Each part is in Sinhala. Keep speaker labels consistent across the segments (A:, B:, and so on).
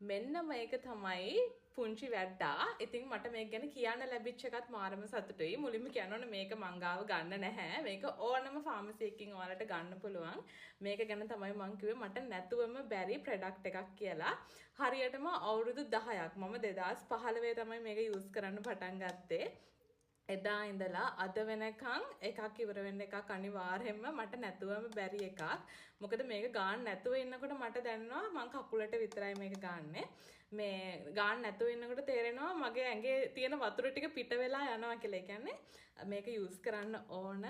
A: මෙන්න මේක තමයි පුංචි වැද්දා. ඉතින් මට මේක ගැන කියන්න ලැබිච්ච එකත් මාරම සතුටුයි. මුලින්ම කියන්න ඕනේ මේක මං ගාව ගන්න නැහැ. මේක ඕනම ෆාමසි එකකින් ඔයාලට ගන්න පුළුවන්. මේක ගැන තමයි මං කිව්වේ මට නැතුවම බැරි ප්‍රොඩක්ට් එකක් කියලා. හරියටම අවුරුදු 10ක් මම 2015 තමයි මේක යූස් කරන්න පටන් ගත්තේ. එදා ඉඳලා අද වෙනකන් එකක් ඉවර වෙන්න එකක් අනිවාර්යයෙන්ම මට නැතුවම බැරි එකක්. මොකද මේක ගාන්න නැතුව ඉන්නකොට මට දැනෙනවා මං කකුලට විතරයි මේක ගාන්නේ. මේ ගාන්න නැතුව ඉන්නකොට තේරෙනවා මගේ ඇඟේ තියෙන වතුර ටික පිට වෙලා යනවා කියලා. ඒ කියන්නේ මේක යූස් කරන්න ඕන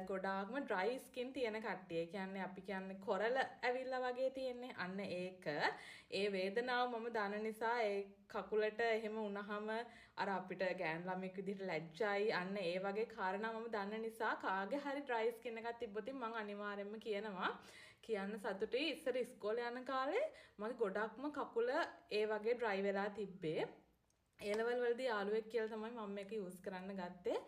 A: ගොඩාක්ම ඩ්‍රයි ස්කින් තියෙන කට්ටිය. ඒ කියන්නේ අපි කියන්නේ කොරල ඇවිල්ලා වගේ තියෙන්නේ. අන්න ඒක. ඒ වේදනාව මම දන්න නිසා ඒ කකුලට එහෙම වුණාම අර අපිට ගෑනු ළමෙක් විදිහට ලැජ්ජයි. අන්න ඒ වගේ කාරණා මම දන්න නිසා කාගේ හරි ඩ්‍රයි ස්කින් එකක් තිබ්බොත් මං අනිවාර්යයෙන්ම කියනවා. කියන්න සතුටුයි. ඉස්සර ඉස්කෝලේ යන කාලේ මගේ ගොඩක්ම කකුල ඒ වගේ ඩ්‍රයි වෙලා තිබ්බේ. ඒ ලෙවල් වලදී යාළුවෙක් කියලා තමයි මම මේක යූස් කරන්න ගත්තේ.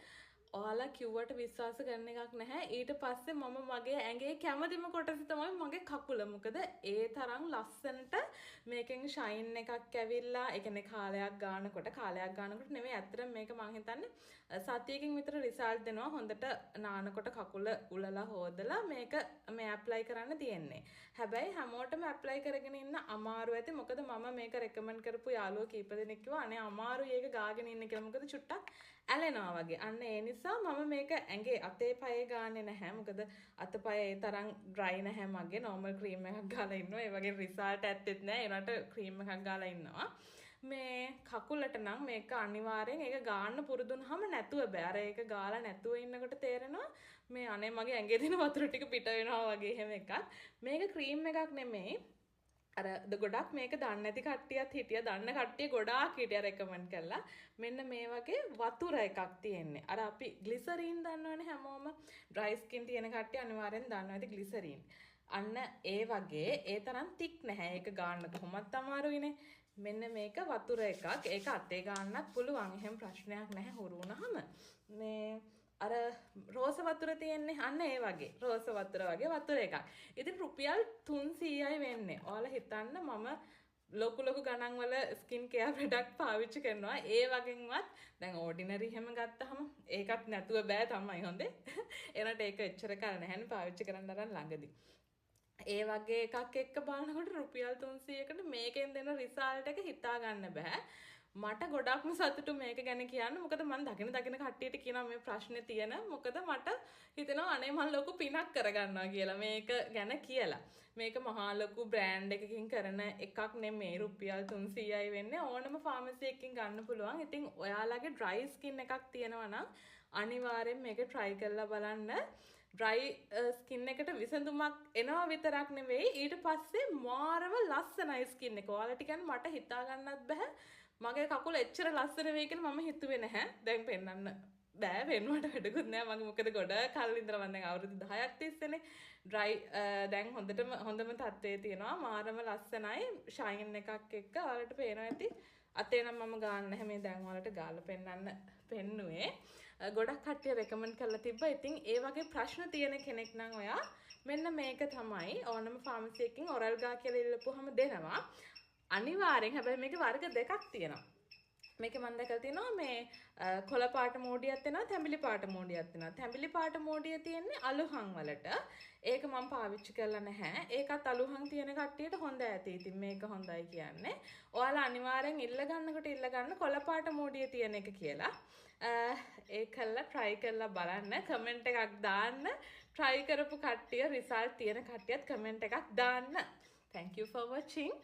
A: ඔයාලා කිව්වට විශ්වාස කරන එකක් නැහැ. ඊට පස්සේ මම මගේ ඇඟේ කැමතිම කොටස තමයි මගේ කකුල. මොකද ඒ තරම් ලස්සනට මේකෙන් ෂයින් එකක් ඇවිල්ලා, ඒ කියන්නේ කාලයක් ගානකොට නෙමෙයි, ඇත්තටම මේක මං හිතන්නේ සතියකින් විතර රිසල්ට් දෙනවා. හොඳට නානකොට කකුල උලලා හොදලා මේක මේ ඇප්ලයි කරන්න තියෙන්නේ. හැබැයි හැමෝටම ඇප්ලයි කරගෙන ඉන්න අමාරු ඇති. මොකද මම මේක රෙකමන්ඩ් කරපු යාළුවෝ කීප දෙනෙක් කිව්වා අනේ අමාරුයි ඒක ගාගෙන ඉන්න කියලා. මොකද චුට්ටක් ඇලෙනවා වගේ. අන්න ඒ නිසා මම මේක ඇඟේ අතේ පයේ ගාන්නේ නැහැ. මොකද අතපය ඒ තරම් ඩ්‍රයි නැහැ මගේ. නෝමල් ක්‍රීම් එකක් ගාලා ඉන්නවා. ඒ වගේ රිසල්ට් ඇත්තෙත් නෑ. ඒ වුණාට ක්‍රීම් එකක් ගාලා ඉන්නවා. මේ කකුලට නම් මේක අනිවාර්යෙන් ඒක ගාන්න පුරුදු වුණාම නැතුව බෑ. අර ඒක ගාලා නැතුව ඉන්නකොට තේරෙනවා මේ අනේ මගේ ඇඟේ තියෙන වතුර ටික පිට වෙනවා වගේ එහෙම එකක්. මේක ක්‍රීම් එකක් නෙමෙයි. අර ගොඩක් මේක දන්නේ නැති කට්ටියත් හිටියා. දන්න කට්ටිය ගොඩාක් හිටියා රෙකමන්ඩ් කරලා. මෙන්න මේ වගේ වතුර එකක් තියෙන්නේ. අර අපි ග්ලිසරීන් දන්නවනේ හැමෝම. ඩ්‍රයි ස්කින් තියෙන කට්ටිය අනිවාර්යෙන් දන්නවා ඇති ග්ලිසරීන්. අන්න ඒ වගේ ඒ තරම් තික් නැහැ. ඒක ගාන්න කොහොමත් අමාරුයිනේ. මෙන්න මේක වතුර එකක්. ඒක අතේ ගන්නත් පුළුවන්. එහෙම ප්‍රශ්නයක් නැහැ හුරු වුණාම. මේ අර රෝස වතුර තියෙන්නේ. අන්න ඒ වගේ රෝස වතුර වගේ වතුර එකක්. ඉතින් රුපියල් 300යි වෙන්නේ. ඔයාලා හිතන්න මම ලොකු ලොකු ගණන් වල ස්කින් කෙයාර් ප්‍රොඩක්ට් පාවිච්චි කරනවා. ඒ වගේන්වත් දැන් ඕඩිනරි එහෙම ගත්තහම ඒකත් නැතුව බෑ තමයි හොඳේ. එනට ඒක එච්චර කල් නැහැනේ පාවිච්චි කරන්න අරන් ළඟදී. ඒ වගේ එකක් එක්ක බලනකොට රුපියල් 300කට මේකෙන් දෙන රිසල්ට් එක හිතා ගන්න බෑ. මට ගොඩක්ම සතුටු මේක ගැන කියන්න. මොකද මං දකින දකින කට්ටියට කියනවා මේ ප්‍රශ්නේ තියෙන. මොකද මට හිතෙනවා අනේ මං ලොකු පිනක් කරගන්නවා කියලා මේක ගැන කියලා. මේක මහා ලොකු බ්‍රෑන්ඩ් එකකින් කරන එකක් නෙමෙයි. රුපියල් 300යි වෙන්නේ. ඕනම ෆාමසි එකකින් ගන්න පුළුවන්. ඉතින් ඔයාලගේ ඩ්‍රයි ස්කින් එකක් තියෙනවා නම් අනිවාර්යෙන් මේක try කරලා බලන්න. ඩ්‍රයි ස්කින් එකට විසඳුමක් එනවා විතරක් නෙවෙයි, ඊට පස්සේ මාරම ලස්සනයි ස්කින් එක. ඔයාලට කියන්නේ මට හිතා ගන්නත් බෑ මගේ කකුල එච්චර ලස්සන වෙයි කියලා මම හිතුවේ නැහැ. දැන් පෙන්වන්න බෑ, පෙන්වුවට වැඩකුත් නෑ මගේ. මොකද ගොඩ කල් ඉඳලා මම දැන් අවුරුදු 10ක් තිස්සේනේ ඩ්‍රයි. දැන් හොඳටම හොඳම තත්ත්වයේ තියෙනවා. මාරම ලස්සනයි ෂයින් එකක් එක්ක ඔයාලට පේනවා ඇති. අතේ නම් මම ගාන්න නැහැ. මේ දැන් ඔයාලට ගාලා පෙන්වන්න පෙන්නුවේ. ගොඩක් කට්ටිය රෙකමන්ඩ් කරලා තිබ්බා. ඉතින් ඒ වගේ ප්‍රශ්න තියෙන කෙනෙක් නම් ඔයා මෙන්න මේක තමයි ඕනම ෆාමසි එකකින් ඔරල් ගා කියලා ඉල්ලපුවාම දෙනවා. අනිවාර්යෙන්. හැබැයි මේකේ වර්ග දෙකක් තියෙනවා. මේකේ මම දැකලා තියෙනවා මේ කොළ පාට මෝඩියක් තියෙනවා, තැඹිලි පාට මෝඩියක් තියෙනවා. තැඹිලි පාට මෝඩිය තියෙන්නේ අලුහන් වලට. ඒක මම පාවිච්චි කරලා නැහැ. ඒකත් අලුහන් තියෙන කට්ටියට හොඳ ඇති. ඉතින් මේක හොඳයි කියන්නේ. ඔයාලා අනිවාර්යෙන් ඉල්ල ගන්නකොට ඉල්ල ගන්න කොළ පාට මෝඩිය තියෙන එක කියලා. ඒ කළා try කරලා බලන්න, කමෙන්ට් එකක් දාන්න. try කරපු කට්ටිය රිසල්ට් තියෙන කට්ටියත් කමෙන්ට් එකක් දාන්න. Thank you for watching.